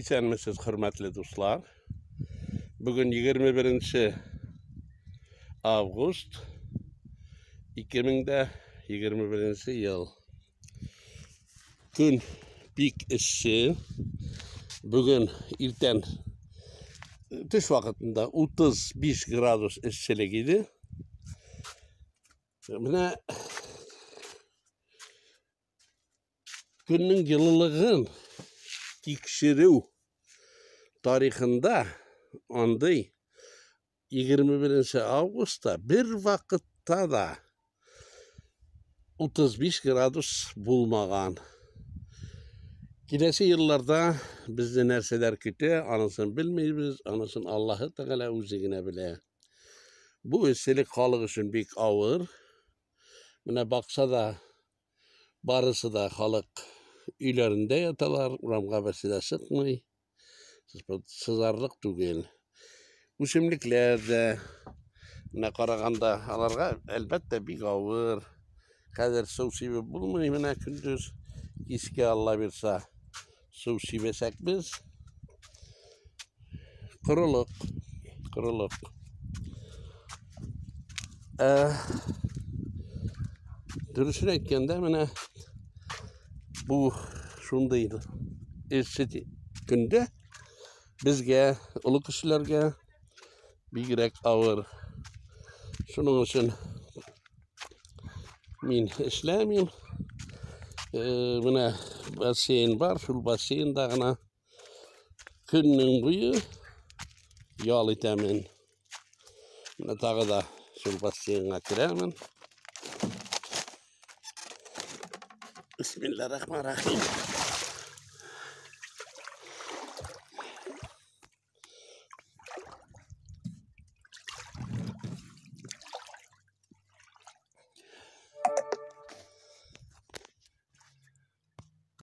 Исәнмесез, хөрмәтле дуслар. Бүген 21 август 2021 ел. Көн бик эссе. Бүген иртән төш вакытында 35 градус эсселек иде. Менә көннең йылылыгын тикшерү тарихында андый 21 августта бер вакытта да 35 градус булмаган. Киләсе елларда безне нәрсәләр көтә, анысын белмибез, анысын Аллаһы Тәгалә үзе генә белә. Бу эсселек халык өчен бик авыр. Менә бакса да барысы да халык өйләрендә яталар, урамга берсе дә чыкмый. Сызарлык түгел. Үсемлекләр дә менә караганда аларга әлбәттә бик авыр. Хәзер су сибеп булмый менә көндез. Кичкә Алла бирса су сибәсәкбез. Корылык, корылык. Ә, дөресен әйткәндә менә бу шундый эссе көндә безгә, олы кешеләргә бигрәк авыр. Шуның өчен мин эшләмим. Менә бассейн бар, шул бассейнда гына көннең буе ял итәмен. Менә тагы да шул бассейнга керәмен. Бисмиллахиррахманиррахим.